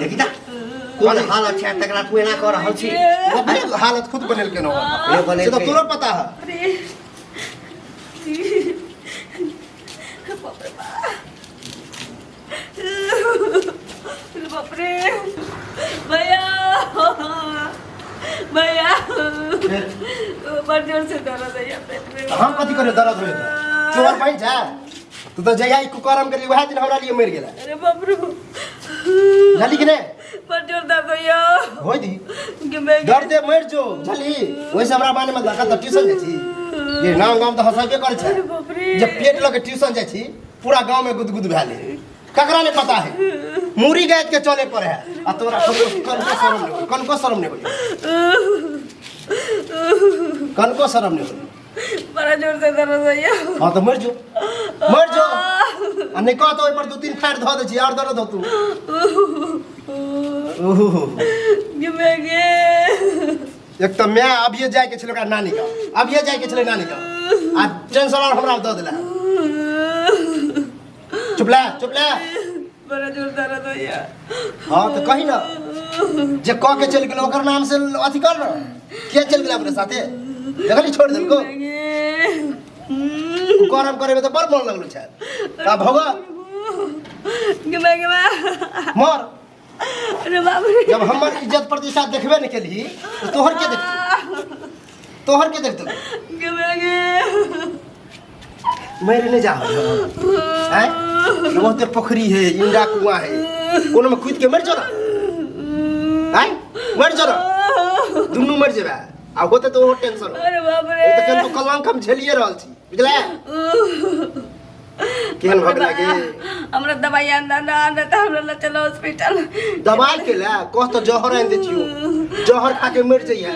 देखी त कोन हालत छै तकरा तू एना कऽ रहल छी। ओ अपने हालत खुद बनेलकै न। अपने से बनेलकै। तऽ तोरो पता है। अरे बाप रे बाप, बाप रे, भैया, भैया, बड़ जोर से दर्द है पेट में। हम कथी करियो दर्द होय तऽ चोर बनि जा तू तऽ जहिया ई कुकर्म करी वएह दिन हमरा लिए मरि गेला। अरे बाप रे। बुझली कि नहि? बड़ जोर दर्द होइया। होय दी कि मैं दर्दे मरि जो, बुझली? ओहिसँ हमरा माने मत लगा। तऽ ट्यूशन जाइ छी ये नाम गाम तऽ हँसबे करै छै। अरे बाप रे। जे पेट लऽ के ट्यूशन जाइ छी पूरा गाँव में गुदगुद भए ले, ककरा नहीं पता है, मूड़ी गायत के चले पर है। आ तोरा कनको कनको शरम नहीं होई, कनको शरम नहीं होई, कनको शरम नहीं होई। बड़ा जोर से दर्द होइया। हाँ तो मर जो, मर जो, आ नहीं कह तो ओहि पर दू तीन फाड़ धऽ दै छी और दर्द होतू। ओहो। कि मैं गे एक तऽ माय अभिये जाय के छलै ओकरा नानी गाँव, अभिये जाय के छलै नानी गाँव, आ टेंशन और हमरा दऽ देला। चुप ले, चुप ले। बड़ा जोर दर्द होइया। हाँ तो कही ना जे कह के चलि गेल ओकर नाम से अथी कर न, किया चलि गेल अपने साथे? देखली छोड़ देलको। कुकर्म करे में तऽ बड़ मन लगलो छै। आ भोग। गे मैं गे मैं मर। अरे बाप रे। जब हमर इज्जत प्रतिष्ठा देखबे नहीं केलही तो तोहर के देखतौ, तोहर के देखतौ? गे मैं गे मरे नहीं जा हैं, बहुते पोखरी है, इंडा कुआं है, कोनो में कूद के मर जो ना, हैं, मर जो ना, दुनू मर जेबे। आ होते तो ओहो टेंशन। अरे बाप रे। ई तऽ केहन तो कलंक हम झेलिए रहल छी, बुझले? केहन भऽ गेला गे। हमरा दवाई आन ना आन त हमरा ल चलो हॉस्पिटल। दवाई के ले कह तो जहर आनि दै छियो, जहर खा के मर जइहे।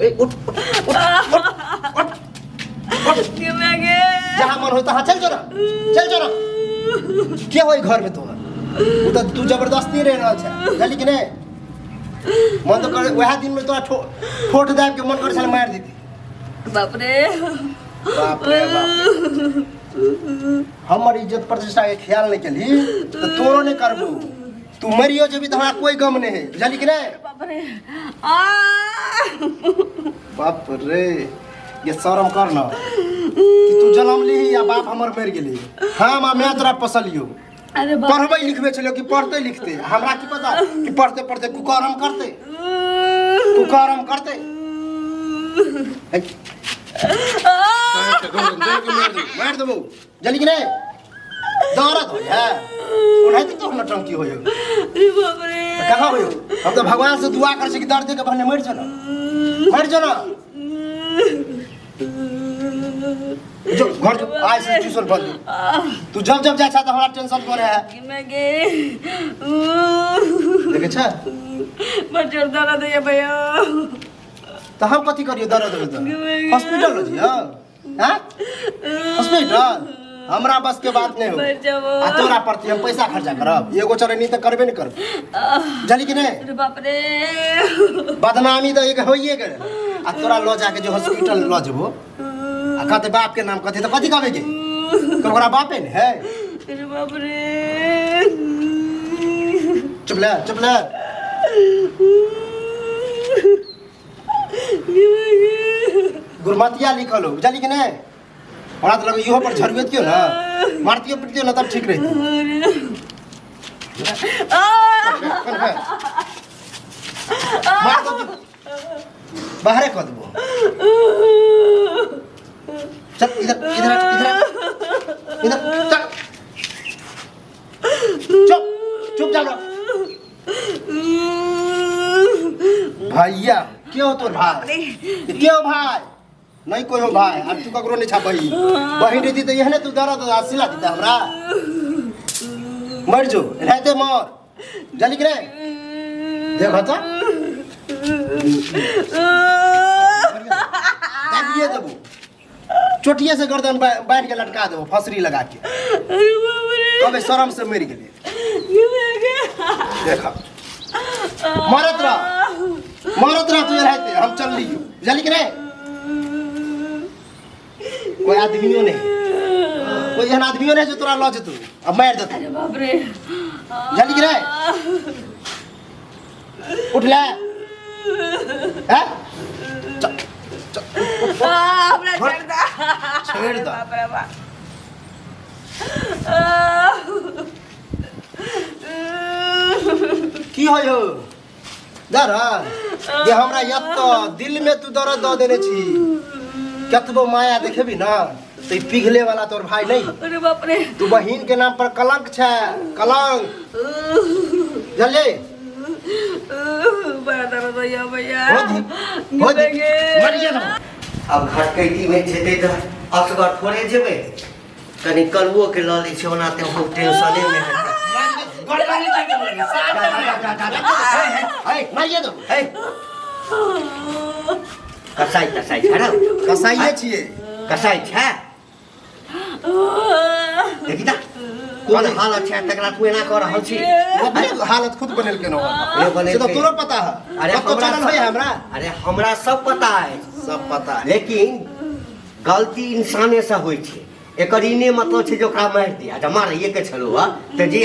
ए उठ उठ उठ उठ उठ उठ। गे मैं गे जहाँ मन हो तहाँ चल जो ना, चल जो ना। के होई घर में तोहर? उ तऽ तू जबरदस्ती रह रहल छै, बुझली कि नहि? मन तऽ करे वएह दिन में तोरा ठोठ दाबि के मन करे छल मारि देती। बाप रे। बाप रे बाप, हमर इज्जत प्रतिष्ठा के ख्याल नहीं केलही तऽ तोरो नहीं करबू। तू मरियो जेबी तऽ हमरा कोई गम नहीं है, बुझली कि नहीं? बाप रे। आ बाप रे, ये शर्म कर ना कि तू जन्म लीही या बाप हमर मरि गेली। हाँ माँ मैं तोरा पोसलियो। अरे बाप। पढ़बै लिखबै छलियो कि पढ़ते लिखते, हमरा की पता कि पढ़ते पढ़ते कुकर्म करते, कुकर्म करते। है। मारि देबौ, जल्दी कि नहीं? दर्द होइ है ओनाहिते तो नौटंकी होइ। अरे बाप रे। तऽ कहाँ होइ? हम तऽ भगवान से दुआ करै छी कि दर्द के बहाने मरि जो ना, मरि जो ना। जो घर जो आज से ट्यूशन बंद। तू जब जब जाइ छ तऽ हमरा टेंशन करे है। गे मैं गे देखे छ। बड़ जोर दर्द होइया भैया। तऽ हम कथी करियो दर्द होइ तऽ? हॉस्पिटल हो जियो हैं, हॉस्पिटल हमरा बस के बात नहीं हो। मर जाबो। आ तोरा प्रति हम पैसा खर्चा करब? एगो चरनी तऽ करबे नहीं करब, बुझली कि नहीं? अरे बाप रे। बदनामी तऽ एक होइए गेल। आ तोरा लऽ जाके जे हॉस्पिटल लऽ जेबो आ कहते बाप के नाम कथी, तऽ कथी कहबे के? तऽ ओकरा बापे ने है। अरे बाप रे। चुप ले, चुप ले। गुरमतिया लिखल हो, बुझली कि नहीं? हमरा तऽ लगै इहो पर झड़बेतियो ना, मारतियो पिटतियो ना, तब ठीक रहितै। मार दो, बाहरे कऽ देबो। चल इधर, इधर, इधर, इधर चल। चुप चुप जा। भैया के हो तोर भाई? के हो भाई? नहीं कोई हो भाई। अब तू ककरो नहीं छा बहिन, बहिन रहती तो एहने तू दर्द आ सिला देता हमरा। मर जो रहते मर, जल्दी के रे। देख तो दाबिए देबो, चोटिए से गर्दन बांध के लटका देबो फसरी लगा के। अरे बाप रे। कबे शर्म से मर गेले। गे मैं गे देख मरत रह, मरत रह तू रहते, हम चल लियो, बुझली कि नहीं? कोई आदमियों नहीं, कोई एहन आदमियों नहीं जो तोरा लऽ जेतौ आ मारि देतौ। अरे बाप रे। जल्दी गिरे उठ ले हैं चल चल हमरा छोड़ दा छोड़ दा। बाप रे बाप। की होइ हो दर्द जे हमरा एतऽ दिल में तू दर्द दऽ देने छी कतबो माया देखेबी ना तऽ ई पिघले वाला तोर भाई नहीं। अरे बाप रे। तू बहिन के नाम पर कलंक छै, कलंक। बुझलियै? बड़ा दर्द होइया भैया। हो दी, हो दी। मरिए ना। आब घटकैती में जेतै तऽ असगर थोड़े जेबै, कनि कलुओ के लऽ लै छै, ओना तऽ हम टेंशने में हेतै। मारिए दो। कसाई तसाई छै ने? कसाइए छियै। कसाई छै। देखी तऽ कोन हालत छै तकरा तू एना कऽ रहल छी। अपने हालत खुद बनेलकै न। ए, बनेलकै। से तऽ तोरो पता है। अरे कतौ हमरा चलल होय हमरा? अरे हमरा सब पता है। सब पता है। लेकिन गलती इंसाने से होइ छै, एकर ई नहि मतलब छै जे ओकरा मारि दिया। जब मारैए के छलौ हँ तऽ जे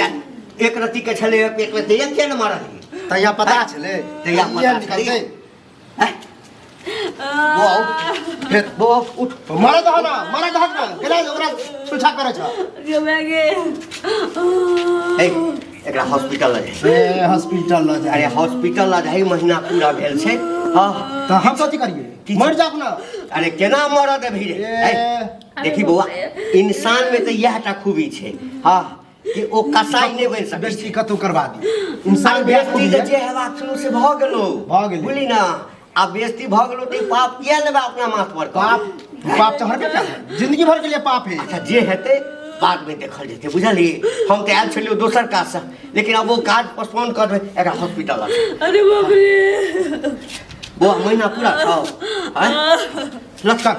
एक रत्ती के छलै एक रत्ती किया ने मारलियै? तहिया पता छलै। तहिया पता इएह छलै। निकलतै। हैं? बौआ, उठ। फेर बौआ, उठ। मारे दह ना, मारे दहक ना, गेलै ओकरा छुछा करै छ। हे, एकरा हॉस्पिटल लऽ जाइ। ए हॉस्पिटल लऽ जाइ। अरे हॉस्पिटल लऽ जाइ, महीना पूरा भेल छै। हँ तऽ हम कथी करियै? की मरि जाब ना। अरे केना मरऽ देबही रे? ए। हे, देखी बौआ, इंसान में तऽ इएह टा खूबी छै हँ कि ओ कसाई नहि बनि सकै। बेइज्जती कतौ करवा दी इंसान। बेइज्जती तऽ जे हेबाक छलौ से भऽ गेलौ। भऽ गेलै। बुझली ना, आब बेइज्जती भऽ गेलौ तऽ ई पाप किया लेबै अपना माथ पर? पाप पाप तऽ हरबे करबै, जिंदगी भर के लिए पाप है। अच्छा जे हेतै बाद में देखल जेतै, बुझलियै? हम तऽ आयल छलियै दोसर काजसँ, लेकिन आब ओ काज पोस्टपोन कऽ देबै, एकरा हॉस्पिटल लऽ चल। अरे बाप रे। बौआ, महीना पूरा छौ? आँय? लटका।